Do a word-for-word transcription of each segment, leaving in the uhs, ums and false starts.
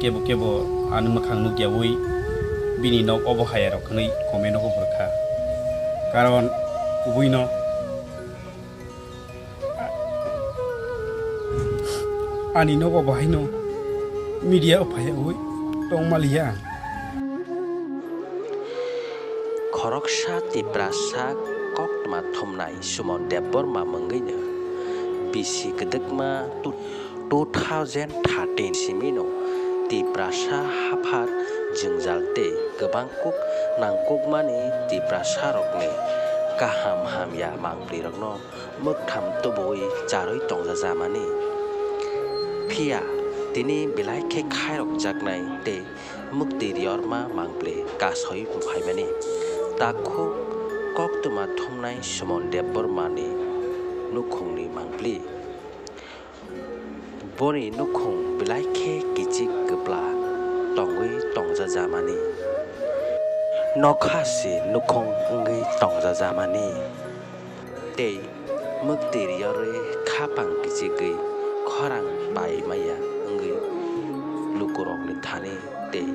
Kebo kebo ani mwkhang nukyawi bini nok obo hayarok hwnwi comment o bo rwkha. Karon kubuino ani nogo bo haino media o phaiyawi tongmaliya ang. Khoroksa Tiprasa koktwma thumnai Suman Debbarma mwngwino bisi kwdwkma two thousand thirteen simino Tiprasa haphar jwngjal tei kwbang kuk nangkukmani Tiprasarokni kaham hamya mangpilirokno mwktham tubuwi charwi tongjajamani. Phiya tini belai khe khairokjaknai tei mwktwi riyorma mangpili kasoi phaimani. Takhuk koktwma thumnai Suman Debbarmani nukhungni mangpili. Boni nukhung belai khe kichik kwpla tongwi tongjajamani. Nokha se nukhung wngwi tongjajamani. Tei mwktwi riyorwi khaphang kichigwi khorang pai maya wngwi lukurokni thani tei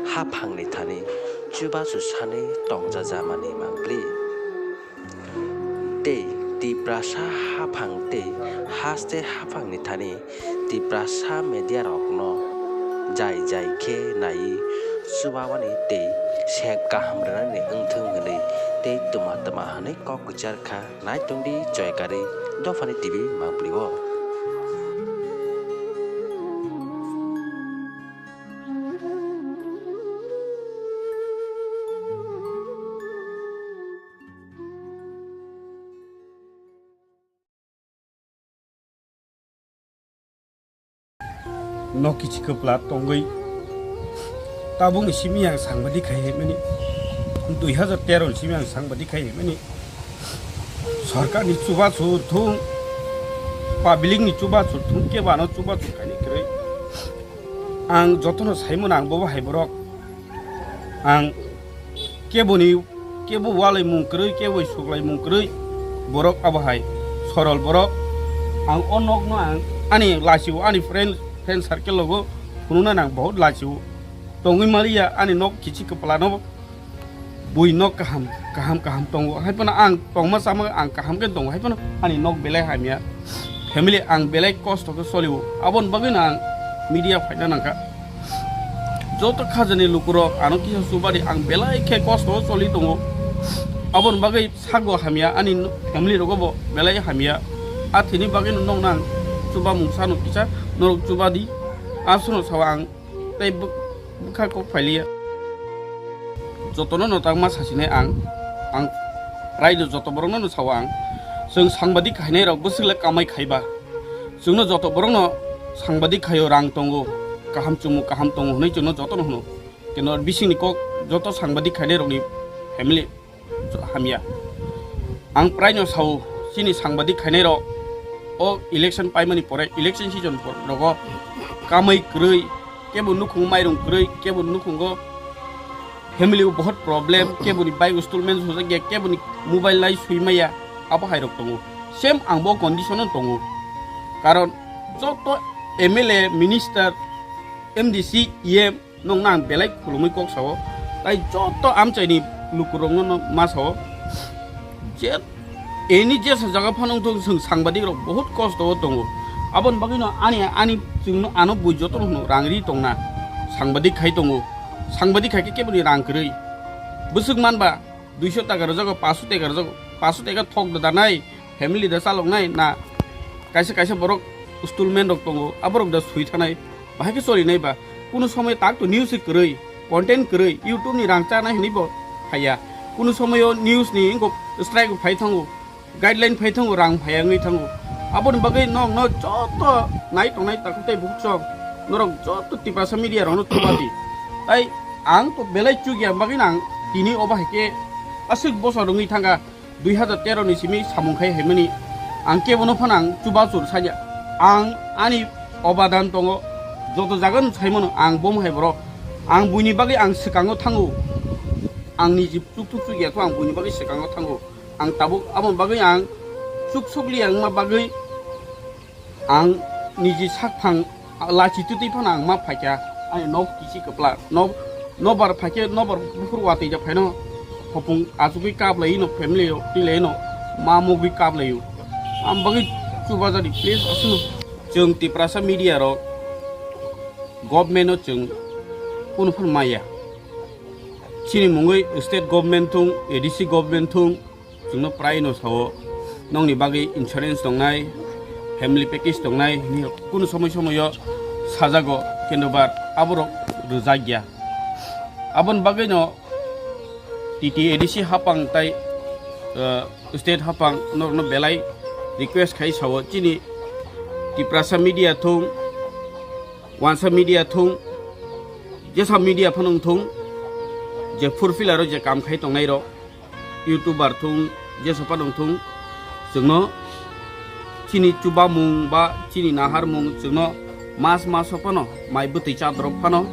haphangni thani chubachu sanwi tongjajamani mangpili. Tei Tiprasa haphang tei haste haphangni thani Tiprasa media rokno jai jai khe naiwi chubamani tei sep kaham rwnani wngthung hwnwi tei twma twma hwnwi kok kwchar kha. Nai tongdi Joyakari Dophani T V mangpili o. Nok kichi kwpla tongwi tabukni simi ang sangbadik khai himani, dui hazar tero ni simi ang sangbadik khai himani. Sorkarni chubachu thung, publicni chubachu thung, kebano chubachu khaini kwrwi. Ang jotono saimano ang bobo hai borok. Ang keboni, kebo walaimung kwrwi, kebo suklaimung kwrwi borok abo hai sorol borok. Ang o nokno ang ani lachio, ani friend, friend circle logo phunukna nang bahut lachio. Tongwi maliya ani nok kichi kwplano bui nok kaham, kaham, kaham tongo. Hai phano ang tongma sama ang kaham khe tongo. Hai phano ani nok belai hamya. Family ang belai kosto khe solio. Aboni bagwino ang media phaina nangkha. Joto khajani lukurok ano kisa chubadi ang belai khe kosto o choli tongo. Aboni bagwi sago hamya ani family rogo bo belai hamya. A thini bagwino nokno ang chubamung sano kisa norok chubadi. Aswkno sao ang tei bw-, bwkha kok phailiya. Jotono no tangma sasinai ang, ang raida joto borokno no sao ang. Chwng sangbadik khainai rok bwswk le kamai khaiba. Chwngno joto borokno sangbadik khaio, rang tongo, kaham chumung kaham tongo hwnwi chwngno jotono hwno. Keno bisingni kok joto sangbadik khainai rokni family hamya. Ang praino sao, chini sangbadik khainai rok o election paimani pore, election season por-, rogo kamai kwrwi, kebo nukhung mairung kwrwi, kebo nukhungo family o bohot problem, keboni bike installment sujak ya, keboni mobile lai sui maya, abo hai rok tongo. Same ang bo condition o tongo. Karon joto M L A, minister, M D C, E M, nokno ang belai khulumwi kok sao, tai joto amchaini lukurokno no ma sao, je any jesa jaga phano wngthok, chwng sangbadik rok bahut kosto o tongo. Aboni bagwino ani, ani chwngno ano bui jotono hwno rang ri tongna, sangbadik khai tongo, sangbadik khai khe keboni rang kwrwi. Bwswk manba duiso taka rwjago, paanso taka rwjago, paanso taka thok da danai, family da chaloknai na, kaisa kaisa borok installment rok tongo, aborok da sui thanai, bahai khe cholinai ba. Kunu somoi tak to news se kwrwi, content kwrwi, YouTube ni rang chanai hwnwi bo phaiya. Kunu somoi o news ni wngkok strike phai thango, guideline phai thango, rang phaiya wngwi thango. Aboni bagwi nokno joto nai tongnai takhuk tei bukhuk song, norok joto Tiprasa media rokno tubadi. Tai ang to belai chukya bagwi nang tini obo hai khe aswk bosor wngwi thangkha. Dui hazar tero ni simi samung khai haimani ang kebono phano ang chubachur sanya. Ang ani obadan tongo, joto jaga no saimano ang bom hai borok. Ang buini bagwi ang swkango thango. Ang niji chukthuk chukya kho ang buini bagwi swkango thango. Ang tabuk aboni bagwi ang chuk sukli ang ma bagwi ang niji sakphang lachi twtwi phano ang ma phaikha. Ani nok kisi kwpla, nok, nobar phaikhe nobar buphuru watwi ja phaino hopung achugwi kaplaino family o twilaino ma mugwi kaplaio. Am bagwi chubajadi please aswk. Chwng Tiprasa media rok government o chwng kunu phano maya. Chini mungwi state government thung, A D C government thung, chwngno prai no sao, nokni bagwi insurance tongnai, family package tongnai, hwnwi kunu somoi somoio sajago, kintu but aborok rwjak ya. Aboni bagwino T T A D C hapang tai, uh, state hapang norokno belai request khai sao, chini Tiprasa media thung, Wansa media thung, jesa media phano wng thung, je fulfill aro je kam khai tongnai rok, YouTuber thung, jesa phano wng thung, chwngno chini chubamung ba chini naharmung chwngno mas maso phano mai bwtwi chadrok phano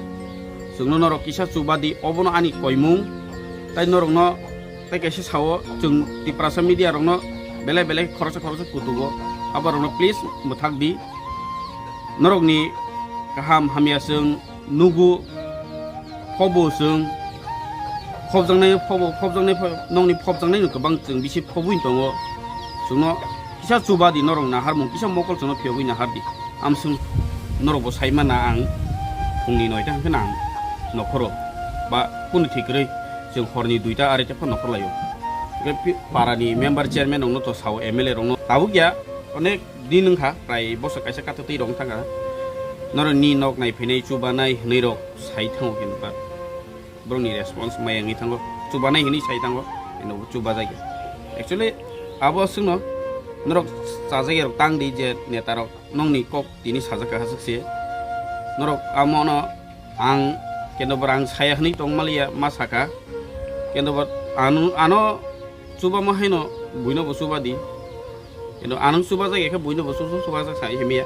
chwngno norok kisa chubadi, obono ani koimung, tai norokno tai kaisa sao chwng Tiprasa media rokno belai belai khoroksa khoroksa kutugo, aborokno please mwthak di. Norokni kaham hamya chwng nugo, phobo chwng, phobjaknai phobo, phobjaknai pho-, nokni phobjaknai no kwbang chwng bisi phobwi tongo. Chwngno kisa chubadi norok naharmung, kisa mokol chwngno phiyogwi nahardi. Amswng norokbo saimana ang phungni noita hwnkhe ang nokhoro ba kunu thik kwrwi chwng horni duita areita phano nokhor laio. Hwnkhe pi-, parani member chairman rokno to sao, M L A rokno tabuk ya onek din wngkha, prai bosok kaisa kathotwi rok wngkha. Norokni nok naiphainai, chubanai hwnwi rok sai thango, kintu but borokni response maya wngwi thango, chubanai hwnwi sai thango, kintu chubajak ya. Actually abo aswkno norok chajak ya rok tang di je neta rok nokni kok tini sajak kha aswk se. Norok amono ang, kintu borok ang saya hwnwi tong maliya ma saka, kintu but ano, ano chubama haino buino bo chubadi. Kintu ano chubajak ya khe buino bo chuchu chubajak sai himiya.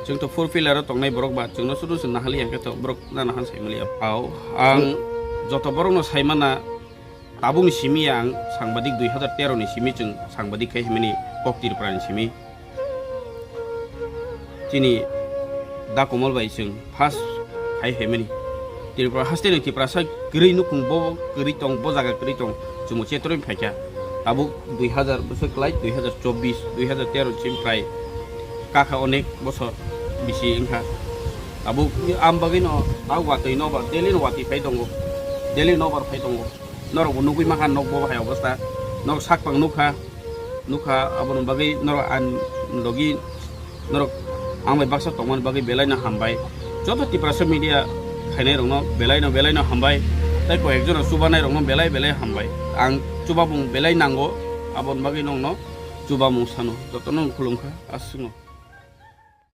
Chwng to four wheeler o tongnai borok ba chwngno chuchu chwng nahali ya khe to borok na nahan sai maliya. Au, ang joto borokno saimana tabukni simi ang sangbadik dui hazar tero ni simi chwng sangbadik khai himani kok Tripura ni simi. Chini Da Komol bai chwng first hai hemani. Tripura haste ni Tiprasa kwrwi nukhung bo kwrwi tong, bo jaga kwrwi tong, chwngbo chetorwi phaikha. Tabuk dui hazar bwswk kwlai, dui hazar chobbish, dui hazar tero chini prai kakha onek bosor bisi wngkha. Tabuk am bagwino tabuk watwi nobar, daily no watwi phai tongo, daily nobar phai tongo. Norokbo nugwi mankha nok bo hai obostha, nok sakpang nukha. Nukha, aboni bagwi norok ang logi, norok ang bai baksa tongmani bagwi belaino hambai. Joto Tiprasa media khainai rokno belaino, belaino hambai. Tai koi ekjona chubanai rokno belai, belai hambai. Ang chubamung belai nango, aboni bagwi nokno chubamung sano. Jotono khulumkha, aswkno.